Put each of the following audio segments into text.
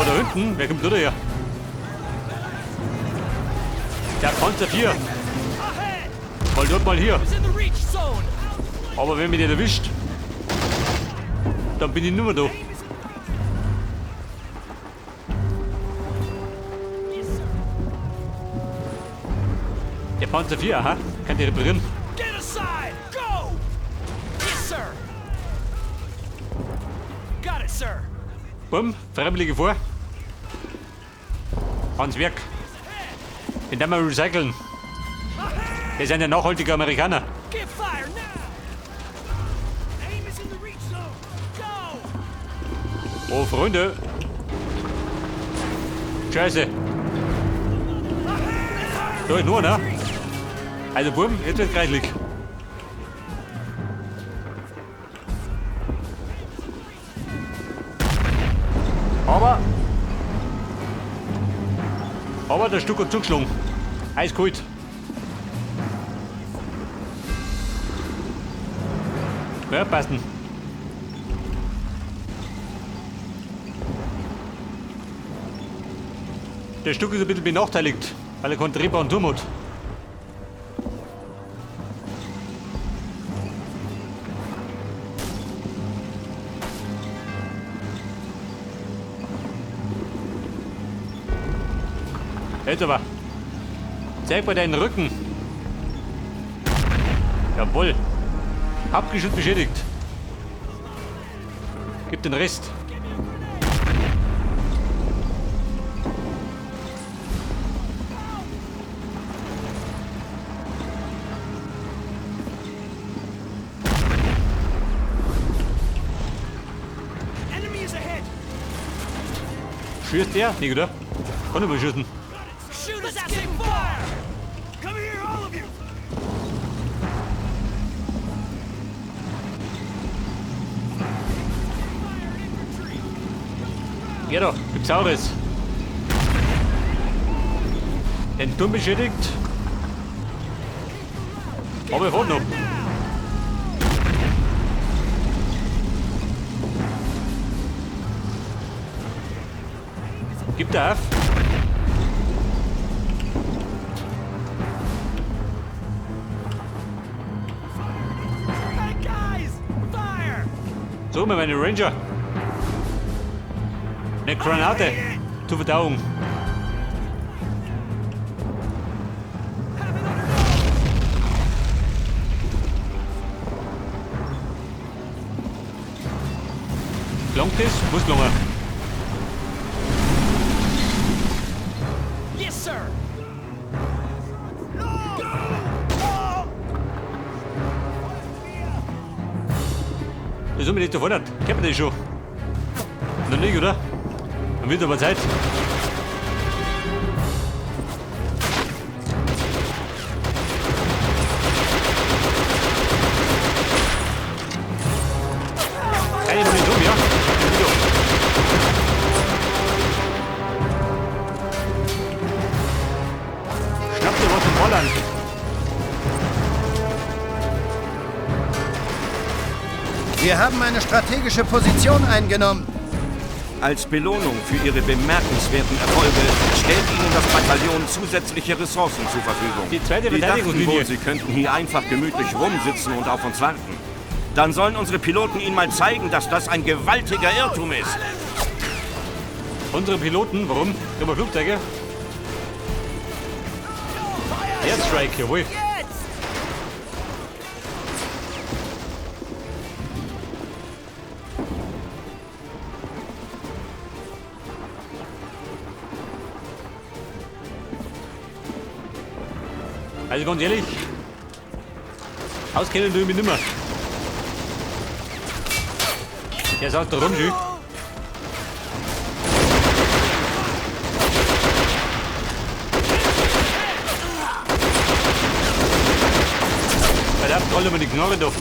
Aber da hinten, wer kommt da her? Der Panzer 4. Mal dort, mal hier. Aber wenn mich nicht erwischt, dann bin ich nicht mehr da. Der Panzer 4, aha, kann die reparieren. Get aside! Go! Yes, sir! Got it, sir! Bumm, Freiwillige vor. Ans Werk. Den werden wir recyceln. Wir sind ja nachhaltige Amerikaner. Give fire now! Aim is in the reach zone! Go! Oh, Freunde. Scheiße. Da ist nur, ne? Also, Buben, jetzt wird's kreislig. Aber der Stuck hat zugeschlagen. Eiskalt. Ja, passen. Der Stuck ist ein bisschen benachteiligt, weil er keinen drehbaren Turm hat. Jetzt aber. Zeig mal deinen Rücken. Jawohl. Hauptgeschütz beschädigt. Gib den Rest. Enemy is ahead! Schießt der? Nicht, oder? Kann ich mal schießen. Shoot us at fire! Come here, all of you! Ja doch, gibt's auch was. Den Turm beschädigt. Aber ich noch. Gibt er auf? Hey guys! Fire! So, meine Ranger. Eine Granate zur Verdauung. Langt das? Muss langen. Yes, sir! Wieso bin ich da vorne? Kennt man das schon? Noch nicht, oder? Dann wird aber Zeit. Keine Munition mehr. Schnapp dir was zum Ballern. Wir haben eine strategische Position eingenommen. Als Belohnung für Ihre bemerkenswerten Erfolge stellt Ihnen das Bataillon zusätzliche Ressourcen zur Verfügung. Die zweite Die dachten Verteidigungslinie. wohl, sie könnten hier einfach gemütlich rumsitzen und auf uns warten. Dann sollen unsere Piloten Ihnen mal zeigen, dass das ein gewaltiger Irrtum ist. Unsere Piloten, warum? Über Flugzeuge? Airstrike, jawohl. Also ganz ehrlich, auskennen tue ich mich nimmer. Der ist auch da rum, schön. Verdammt, rolle mir die Knarre doch.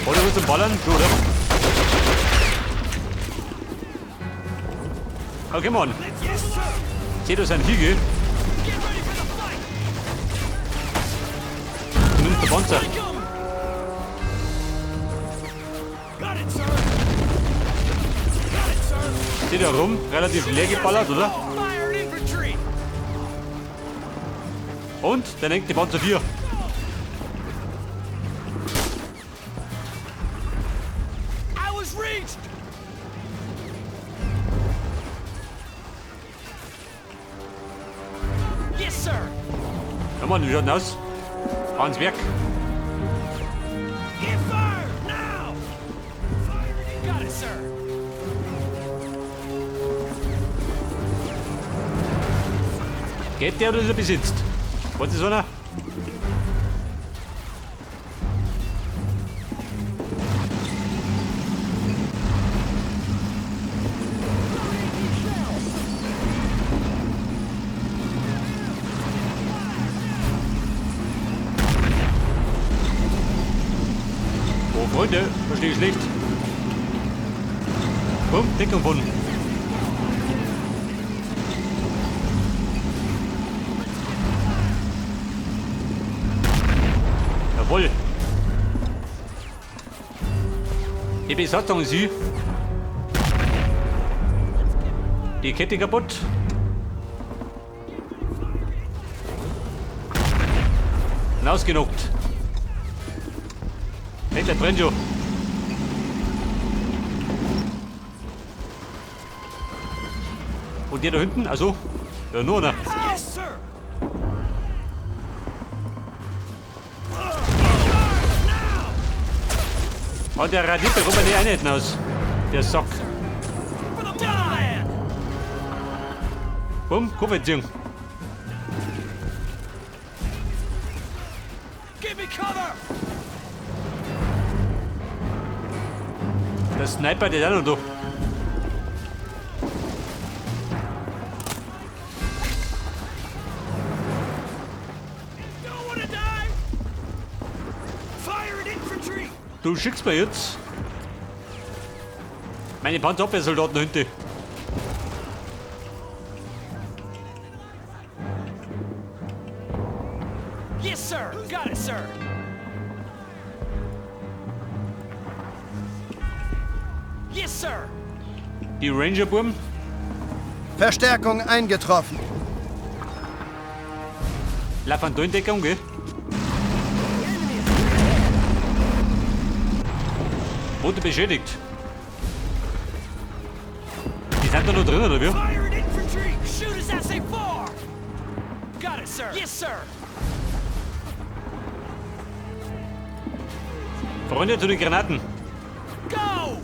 Oder willst du ballern? So, oder? Okay, Mann. Seht ihr sein Hügel? Zumindest der Panzer. Steht da rum, relativ leer geballert, oder? Und der lenkt die Panzer 4. Ja Mann, wie schaut denn aus? Ans Werk. Geht der oder ist er besitzt? Was ist einer? Oh Freunde, verstehe ich schlecht. Bumm, Deckung von. Jawohl. Die Besatzung ist hier. Die Kette kaputt. Und ausgenockt. Hey, der brennt schon. Und der da hinten? Also, ja, nur einer. Und der radiert da kommen die Einheiten aus. Der Sack. Bumm, Kurve. Der Sniper, der ist auch noch da. Du schickst mir jetzt meine Panzerabwehrsoldaten hinter. Yes, sir. Got it, sir. Yes, sir. Die Ranger-Burm. Verstärkung eingetroffen. Laufen da in Deckung, gell? Wurde beschädigt. Die sind da noch drin, oder wie? Freunde, zu den Granaten. Go!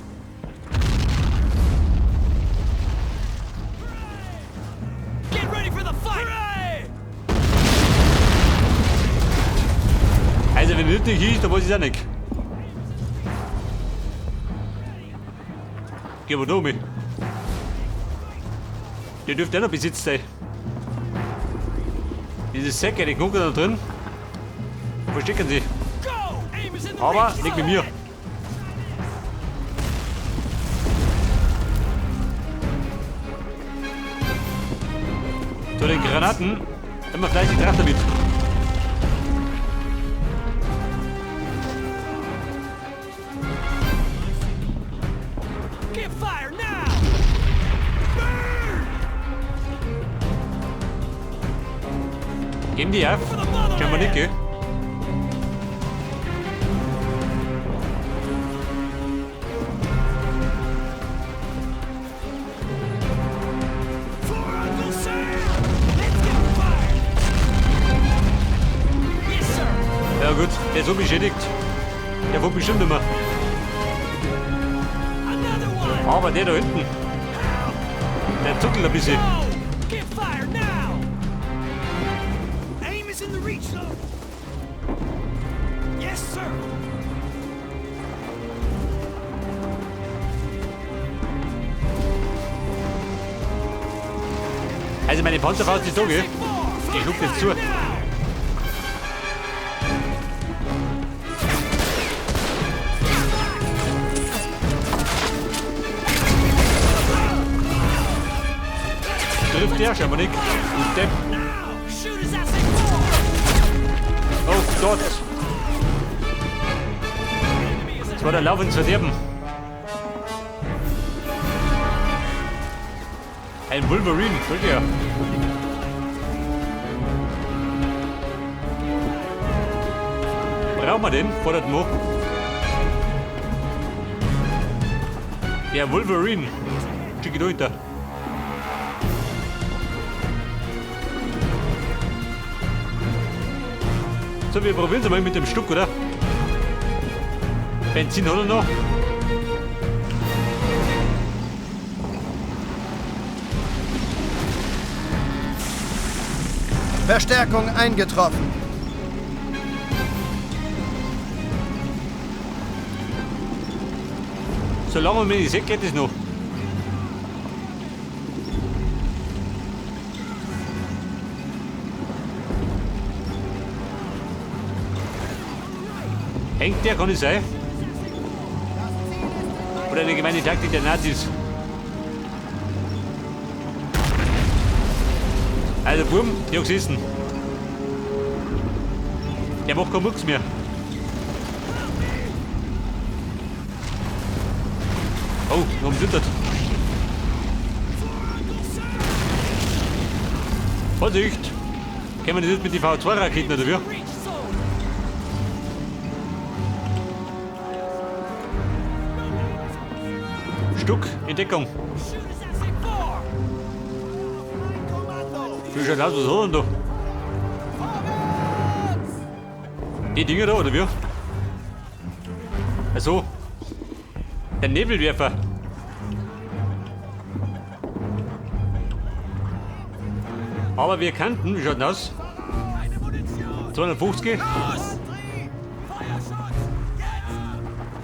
Get ready for the fight! Also, wenn das nicht ist, dann weiß ich auch nicht. Geh aber da um. Der dürfte auch noch besetzt sein. Dieses Säcke, die gucken da drin. Verstecken sie. Aber nicht mit mir. Zu den Granaten. Immer fleißig drauf damit. Geben die auf? Scheinbar nicht, gell? Ja gut, der ist so beschädigt. Der wird bestimmt immer. Aber der da hinten, der zuckelt ein bisschen. Also meine Panzerfaust ist da, gell? Die schluckt jetzt zu. Trifft der scheinbar nicht. Und Depp. Oh Gott. Das war der Lauf ins Verderben. Ein Wolverine, sollte ja. Brauchen wir den? Fordert Mo. Der Wolverine. Schick ich da hinter. So, wir probieren es mal mit dem Stuck, oder? Benzin hat er noch. Verstärkung eingetroffen. Solange man mich nicht sieht, geht es noch. Hängt der, kann es sein? Oder eine gemeine Taktik der Nazis? Also Burm, der hat gesessen. Der macht keinen Mucks mehr. Oh, noch zittert. Vorsicht! Kennen wir das jetzt mit den V2-Raketen oder wie? Stuck in Deckung. Wie schaut aus, was hat er denn da? Die Dinger da, oder wie? Ach so. Der Nebelwerfer. Aber wir kannten, wie schaut denn aus? 250.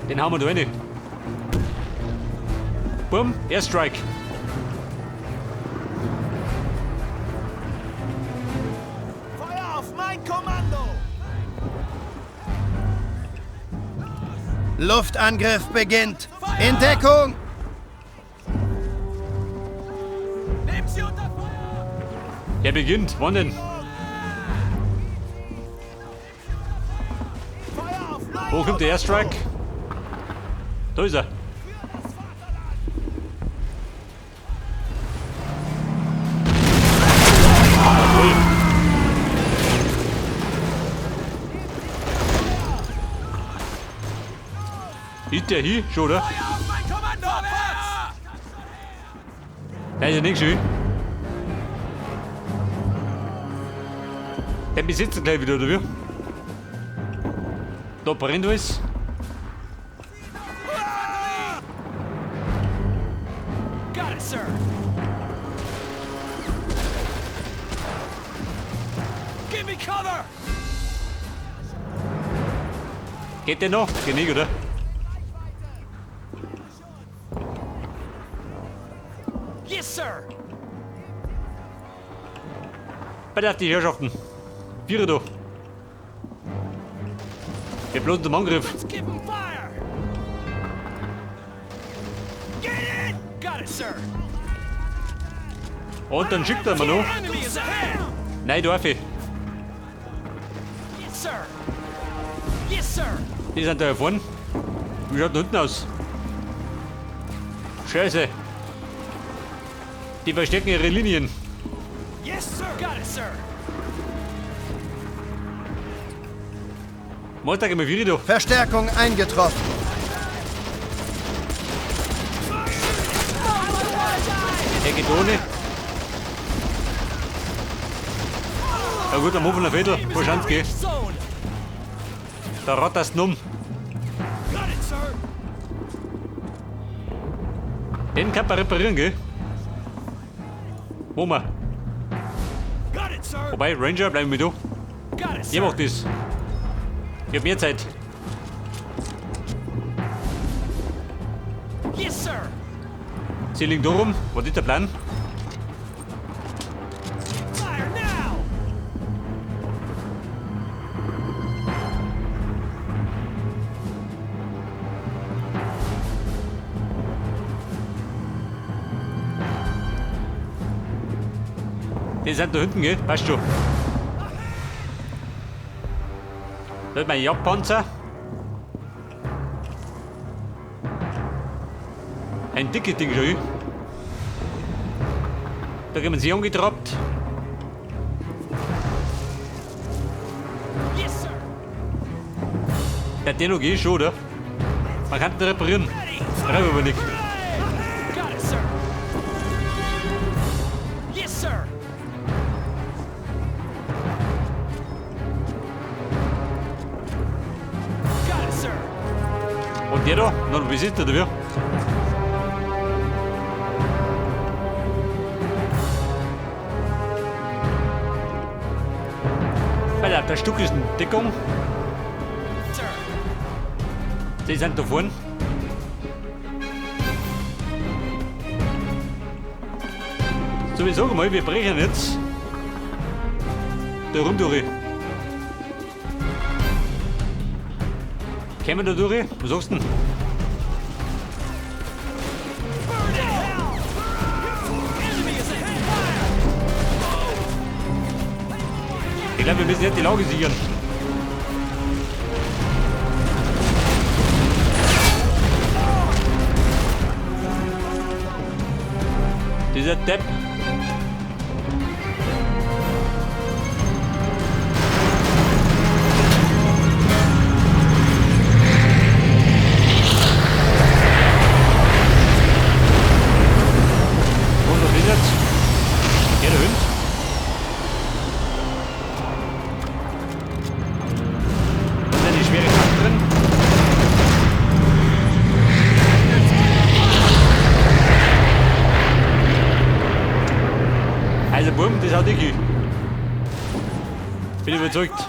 Den hauen wir da rein. Bumm, Airstrike. Feuer auf mein Kommando! Luftangriff beginnt. In Deckung! Nehmt sie unter Feuer! Der beginnt. Wann denn? Wo kommt der Airstrike? Da ist er. Jawohl. Ist der hier schon, oder? Nein, ist ja nicht schön. Der besitzt gleich wieder, oder wie? Da brennt alles. Got it, sir! Give me cover! Geht der noch? Geht nicht, oder? Yes, sir! Bei der die Herrschaften. Vierer da. Wir bloß zum Angriff. Let's give 'em fire! Get it! Got it, sir! Und dann schickt er mir noch. Enemy is ahead! Nein, darf ich. Yes, sir! Yes, sir! Die sind da vorne. Wie schaut denn unten aus? Scheiße. Die verstecken ihre Linien. Yes, sir! Got it, sir! Montag immer wieder da. Verstärkung eingetroffen. Er geht ohne. Ja gut, am Hof Vettel. Wo scheint's gehen? Da ratterst du um. Den kann man reparieren, gell? Wo wir? Wobei, Ranger, bleiben wir da. Ihr macht das. Ich hab mehr Zeit. Yes, sir! Sie liegen da rum. Was ist der Plan? Fire now! Die sind da hinten, gell? Weißt du. Da ist mein Jagdpanzer. Ein dickes Ding schon. Da kommen sie angetrappt. Yes, sir. Der den noch geht schon, oder? Man kann den reparieren. Brauchen wir aber nicht. Got it, sir. Yes, sir. Got it, sir. Und der da? Na, wie ist der da? Alter, der Stück ist in Deckung. Sir. Die sind da vorne. So, ich sag mal, wir brechen jetzt da rum durch. Kämen wir da durch? Was sagst du denn? Burn in hell! Enemy is ahead! Fire! Ich glaube, wir müssen jetzt die Lage sichern. Dieser Depp. Und was ist jetzt? Der da hinten. Da ist eine schwere Pack drin. Also Buben, das hat ich. Bin überzeugt.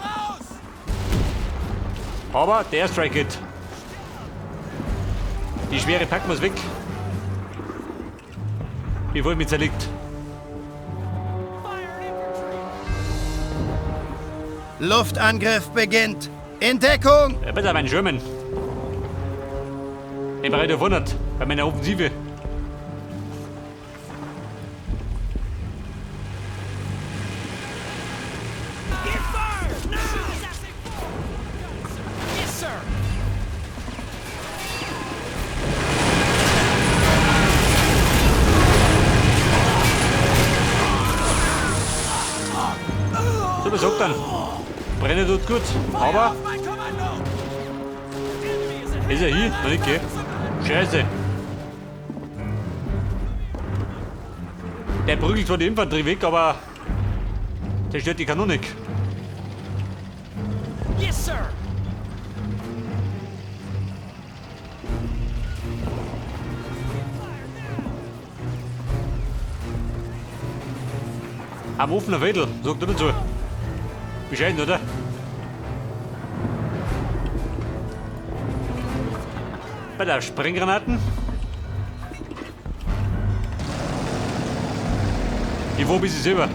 Aber der Airstrike geht. Die schwere Pack muss weg. Bevor ich mich zerlegt. Luftangriff beginnt. In Deckung! Ja, bitte, mein Sherman. Ich bin auf 100 bei meiner Offensive. Get fired! Now! Yes, sir. So, was sagt dann? Brennen tut gut, aber My commando! Enemy is ahead! ist er hier? Noch nicht, gell? Scheiße. Der prügelt zwar die Infanterie weg, aber der stört die Kanone nicht. Yes, sir. Am offenen Fädel, sagt er dazu. Bescheiden, oder? Bei der Sprenggranaten. Ich fahr bis selber.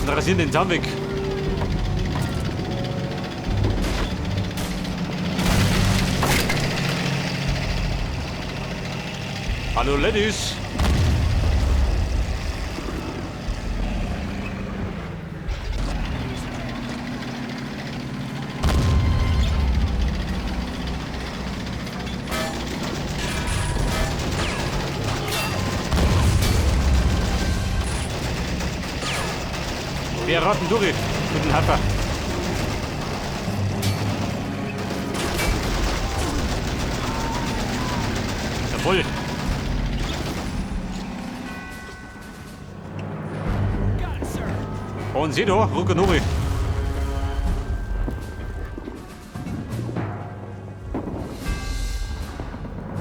Und rasieren den Zaun weg. Hallo Ladies. Wir raten durch mit dem Haffer. Jawohl. Und sieh da, Rücken durch.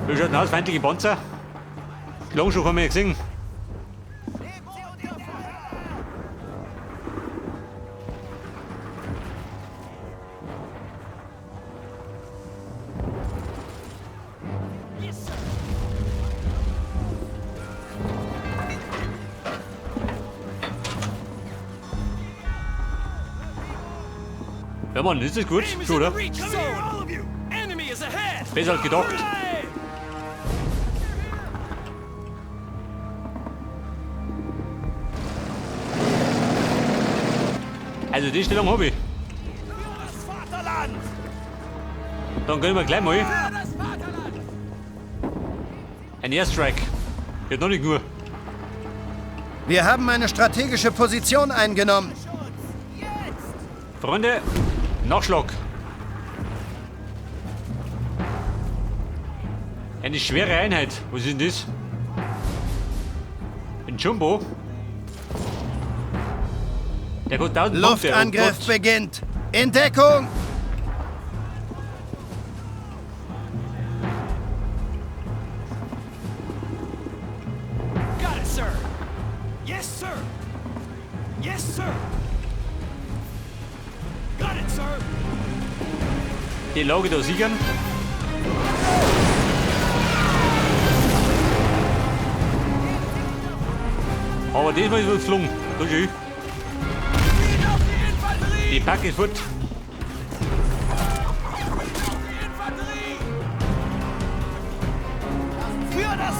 Wie schaut denn aus, feindliche Panzer? Langschuh haben wir gesehen. Yes, sir. Ja Mann, ist das gut? Aim is Schon, in oder? the reach zone. Enemy is ahead. Besser als gedacht. Also die Stellung habe ich. Dann gönnen wir gleich mal. Ein Airstrike. Ja, noch nicht nur. Wir haben eine strategische Position eingenommen. Freunde, Nachschlag. Eine schwere Einheit. Was ist denn das? Ein Jumbo. Der kostet 1000 Punkte. Oh Luftangriff Gott. beginnt. In Deckung! Got it, sir. Yes, sir. Yes, sir. Got it, sir. Die Lage da sichern. Aber diesmal ist es geflogen. Da schön. Die Pack ist fort.